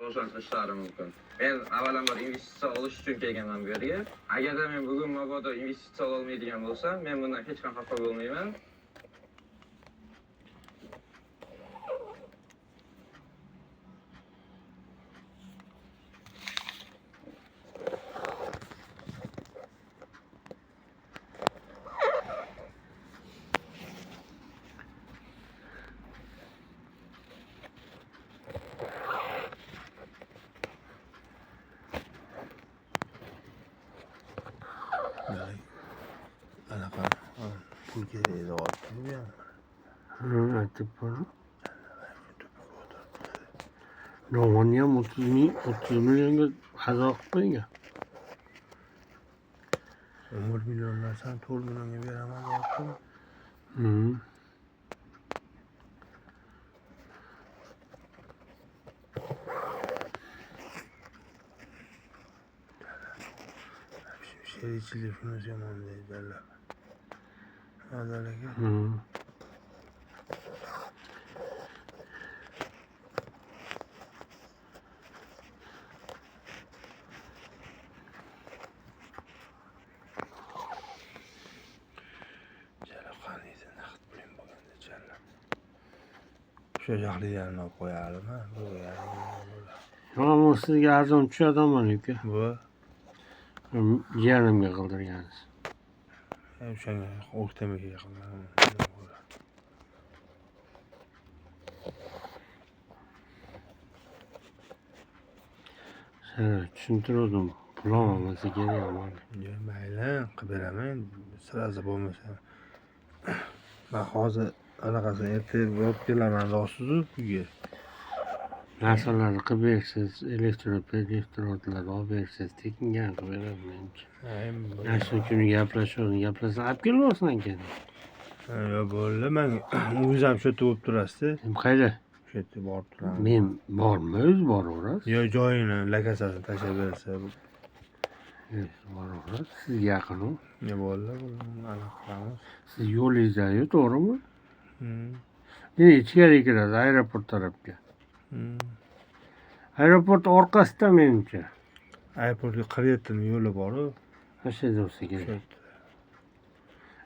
Rivojlantirishlari mumkin. Men avvalambor investitsiya olish uchun kelganman bu yerga. Agarda men bugun mabodo investitsiya ololmaydigan bo'lsam, men bundan hech ham xafa bo'lmayman. Anaqa pul kerak edi, bu ham. Aytib bor. Romani ham 30 millionga azo qilib qo'ygan. 11 million narsani 4 millionga beraman deyapti. Sherikchilik shunisi yomon deydi jalab. Adal aka. Jalab qaniydi naqd pulim bo'lganda jalab. O'sha yoqliklarni olib qo'yardim, bu Yo, sizga arzon tushadi uka. Bu Jiyanimga qildirgansiz. O'shanga O'ktamaga qilgan. Sen tushuntirdim. Pul olmasa kerak amali. Yo'q, mayli, qilib beraman. Sirasi bo'lmasa. Men hozir anaqasini ertaga olib kelaman deyapsiz-u uyga. Narsalarni qilib bersangiz, elektrodlarni olib bersangiz, tekinga qilib beradi menimcha. Mana shu kuni gaplashib, gaplashsa olib kelaversin aka. Yo'q, bo'ldi. Men o'zingiz ham shu yerda bo'lib turasiz-da. Qayerda? Shu yerda borib turaman. Men bormi, o'zi boraverasiz. Yo'q, joyini, lakasasini tashlab bersa. Boraverasiz. Sizga yaqin u. Ne bo'ldi, anaqa qilamiz. Siz yo'lingizda-yu, to'g'rimi? Ne ichkari kiradi, aeroport tarafga. Aeroport orqasida menimcha. Aeroportga 47 yo'li bor-u. O'sha yerda bo'lsa kerak.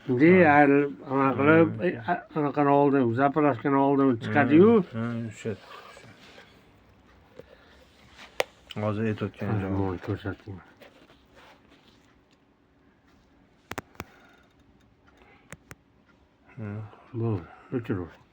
Bunday ayrilib, anaqa qilib, anaqani oldim, zapravkani oldim, chiqadi-yu. O'sha. Hozir aytayotgan joyim. Buni ko'rsating. Bo'ldi, o'chiravering.